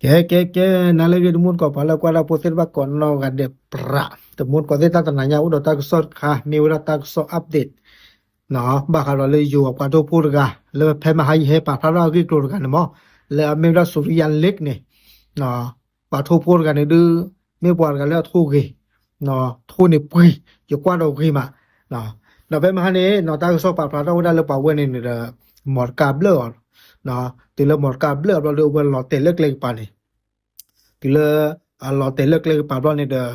ကဲ ကဲ ကဲ နၤလၢအဂ့ၤ တမူတကိး ပှၤလၢကွၢ်တၢ်ဖိသ့ၣ်တဖၣ်ကိးနီၢ်ဂၤဒဲးပြး, တမူတကိးသ့ၣ် တၢ်တနၤညါအိၣ်ဒီးတၢ်ကစီၣ်တခါ မ့ၢ်ဝဲဒၣ်တၢ်ကစီၣ် update ဘၣ်ဃးဒီးလၢယိၤအပှၤထိၣ်ဖိတဂၤ လၢဖဲမဟါယဟဲပာ်ဖျါထီၣ်အဂ့ၢ်အကျိၤတဂၤန့ၣ်မး, လၢအမ့ၢ်ဝဲဒၣ် Surya Lake န့ၣ် ပှၤထိၣ်ဖိတဂၤန့ၣ်ဒုး မ့ၢ်ပှၤတဂၤလၢအထိၣ်ဂ့ၤ, ထိၣ်န့ၣ်ပှံၤ, ယကွၢ်ဒီးဂ့ၤမး, ဒီးဖဲမဟါန့ၣ် တၢ်ကစီၣ်ပာ်ဖျါထီၣ်ဝဲဒၣ်လၢပှၤဝဲန့ၣ်န့ၣ်ဒီး မော်တော်ကားဘျၢၣ်အီၤ, တုၤလၢ မော်တော်ကားဘျၢၣ်အီၤဘျီဒီး အဝဲလီၤတဲာ်လၢကျဲကပၤန့ၣ်, တုၤလၢ အလီၤတဲာ်လၢကျဲကပၤဘျီန့ၣ်ဒီး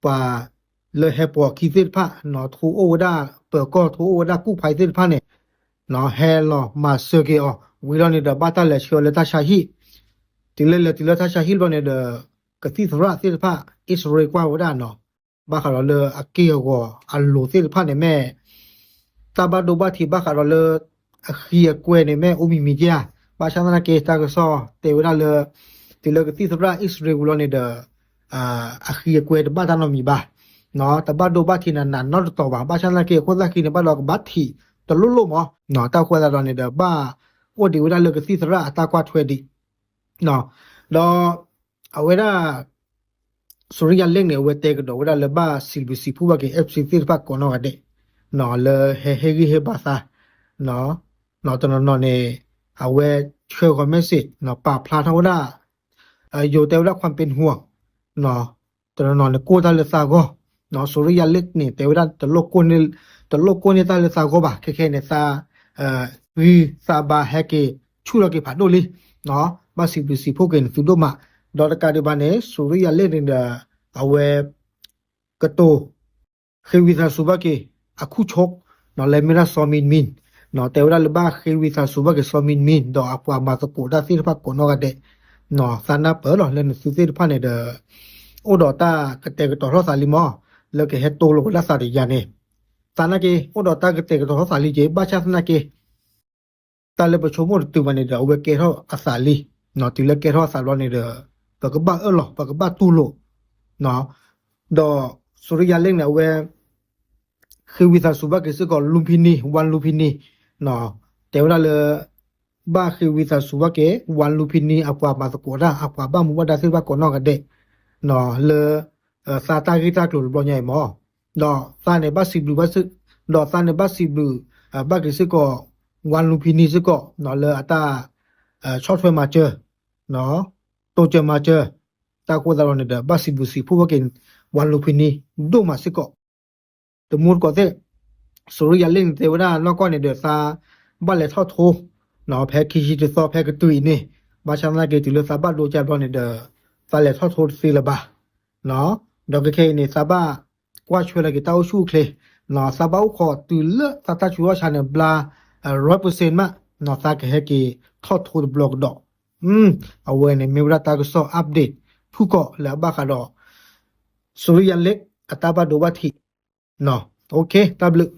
ပှၤလၢဟဲပိာ်အခံသ့ၣ်တဖၣ် ထိၣ်အိၣ်ဝဲဒၣ်ပၢၤကီၢ် ထိၣ်အိၣ်ဝဲဒၣ်ကူၣ်ဖးအံၤ သ့ၣ်တဖၣ်န့ၣ် ဟဲလီၤမၤစၢၤက့ၤအီၤဝံၤလီၤန့ၣ်ဒီး ဘၣ်တၢ်လဲၤဆှၢအီၤလၢတၢ်ဆါဟံၣ်, တုၤလၢလဲၤတုၤလၢတၢ်ဆါဟံၣ်ဘျီန့ၣ်ဒီး ကသံၣ်သရၣ်သ့ၣ်တဖၣ် အံၣ်စရ့လးကွၢ်ဝဲဒၣ်နီၤ, ဘၣ်ဃးဒီးလၢအက့ၢ်အဂီၤအလိၤသ့ၣ်တဖၣ်န့ၣ်မ့ၢ် တၢ်ဘၣ်ဒိဘၣ်ထံးဘၣ်ဃးဒီးလၢ အဃံအကွဲန့ၣ်မ့ၢ်အိၣ်မံၤမံၤဧါ, ဘၣ်ဆၣ်သနာ်က့ တၢ်ကစီၣ်တဲဝဲဒၣ်လၢ တုၤလၢကသံၣ်သရၣ်အံၣ်စရ့လးဝံၤလီၤန့ၣ်ဒီး အဃံအကွဲတဘၣ်တၢ်နီတမံၤဘၣ်, တဘၣ်ဒိဘၣ်ထံးနးနးနီတတီၤဘၣ်, ဘၣ်ဆၣ်သနာ်က့ အခိၣ်သၣ်ဃံန့ၣ် ဘၣ်ဒီးကဘၣ်ထံးတလိၣ်လိၣ်မး, တၢ်ဃိသတးဒီးန့ၣ်ဒီး ဘၣ်အိၣ်ဒံးဝဲဒၣ်လၢကသံၣ်သရၣ်အတၢ်ကွၢ်ထွဲဒံး, ဒီး အဝဲဒၣ် Surya Lake န့ၣ် အဝဲတဲကဒီးဝဲဒၣ်လၢဘၣ်စံးဘျုးစံးဖှိၣ်ဘၣ်က့ၤ FC သ့ၣ်တဖၣ်ကိးနီၢ်ဂၤဒဲး လၢဟဲဟ့ၣ်ဂံၢ်ဟ့ၣ်ဘါသး, တနီၤနီၤန့ၣ် အဝဲဆှၢဃီၤ message ပာ်ဖျါထီၣ်ဝဲဒၣ် ယိၤတဲဝဲဒၣ် ความเป็นห่วง တနီၤနီၤန့ၣ် ကိၢ်တၢ်လၢသးဂီၢ်, Surya Lake န့ၣ် တဲဝဲဒၣ် တလိၣ်ကိၢ်န့ၢ်တၢ်လၢသးဂီၢ်ဘၣ်, ခဲခဲအံၤန့ၣ် သး ဂံၢ်သးဘါဟဲက့ၤဆူၣ်ထီၣ်က့ၤဖးဒိၣ်လံ, ဘၣ်စံးဘျုးစံးဖှိၣ်က့ၤန့ၣ်သုဒိၣ်မး, ဒီးတကးဒံးဘၣ်န့ၣ် Surya Lake န့ၣ်ဒီး အဝဲ ကတိၤ ဃ့ဝံသးစူၤဘၣ်က့ၤ အခိၣ်ဆူၣ် လၢမ့ၢ်ဒၣ်စီၤမံၤမံၤ, တဲဝဲဒၣ်လၢဘၣ်ဃ့ဝံသးစူၤဘၣ်က့ၤစီၤမံၤမံၤ ဒီးအပှၤမၤသကိးတၢ်သ့ၣ်တဖၣ်ကိးနီၢ်ဂၤဒဲး, သးနၢ်ပၢၢ်လီၤလၢနသုသ့ၣ်တဖၣ်န့ၣ်ဒီး အိၣ်ဒီးတၢ်ကတဲာ်ကတီၤထီၣ်သးလံမး, လၢကဟဲတိလိာ်ဝဲဒၣ်သးတယၤန့ၣ်, သးနာ်က့ အိၣ်ဒီးတၢ်ကတဲာ်ကတီၤထီၣ်သးလံက့ၤ ဘၣ်ဆၣ်သနာ်က့ တၢ်လၢပဆိကမိၣ်တတုၤဘၣ်န့ၣ်ဒီး အဝဲကဲထီၣ်အသးလံ, တုၤလၢကဲထီၣ်အသးဘျီန့ၣ်ဒီး ပကဘၣ်အၢၣ်လီၤ ပကဘၣ်တူၢ်လိာ်, ဒီး Surya Lake န့ၣ် အဝဲ ဃ့ဝံသးစူၤဘၣ်က့ၤစ့ၢ်ကီး Lumpini ဝါ Lumpini တဲဝဲဒၣ်လၢ ဘၣ်ဃ့ဝံသးစူၤဘၣ်က့ၤ ဝါ Lumpini အပှၤမၤသကိးတၢ် အပှၤဘၣ်မူဘၣ်ဒါသ့ၣ်တဖၣ်ကိးနီၢ်ဂၤဒဲး လၢ သးတၢ်ဂ့ၢ်တၢ်ကျိၤတဘျီညါအံၤမး, ဒီးသးန့ၣ်ဘၣ်စံးဘျုးဘၣ်စ့ၢ်, ဒီးသးန့ၣ်ဘၣ်စံးဘျုး ဘၣ်က့ၤစ့ၢ်ကီး ဝါ Lumpini စ့ၢ်ကီး လၢအတၢ် ဆီၣ်ထွဲမၤစၢၤ တိစၢၤမၤစၢၤ, တၢ်ဃိသတးဒီးန့ၣ်ဒီး ဘၣ်စံးဘျုးစံးဖှိၣ်ဘၣ်က့ၤ ဝါ Lumpini ဒိၣ်မးစ့ၢ်ကီး, တမူတကိးသ့ၣ်, Surya Lake န့ၣ် တဲဝဲဒၣ်နီၢ်ကီၢ်န့ၣ်ဒီး သးဘၣ်လဲၤထီၣ်ထိ ဖဲခံဆံတသီ ဖဲကတုၤအံၤန့ၣ်, ဘၣ်ဆၣ်သနာ်က့ တုၤလၢသးဘၣ်ဒိကၢ်ဘျီန့ၣ်ဒီး သးလဲၤထီၣ်ထိတသ့လၢၤဘၣ်, ဒီးခဲခဲအံၤန့ၣ် သးဘၣ်ကွၢ်ဆွဲလီၤက့ၤတၢ်အိၣ်ဆူၣ်အိၣ်ချ့, သးဘၣ်အိၣ်ခိးတုၤလၢသးတၢ်ဆူးတၢ်ဆါန့ၣ် ဘျါ ร้อยเปอร์เซ็นต์ မး, သးကဟဲက့ၤထီၣ်ထိတဘျီကဒီး, အဝဲန့ၣ်မ့ၢ်ဝဲဒၣ်တၢ်ကစီၣ် update ဖုၣ်ကိာ်လၢအဘၣ်ဃးဒီး Surya Lake အတၢ်ဘၣ်ဒိဘၣ်ထံး, တၢ်ဘျုး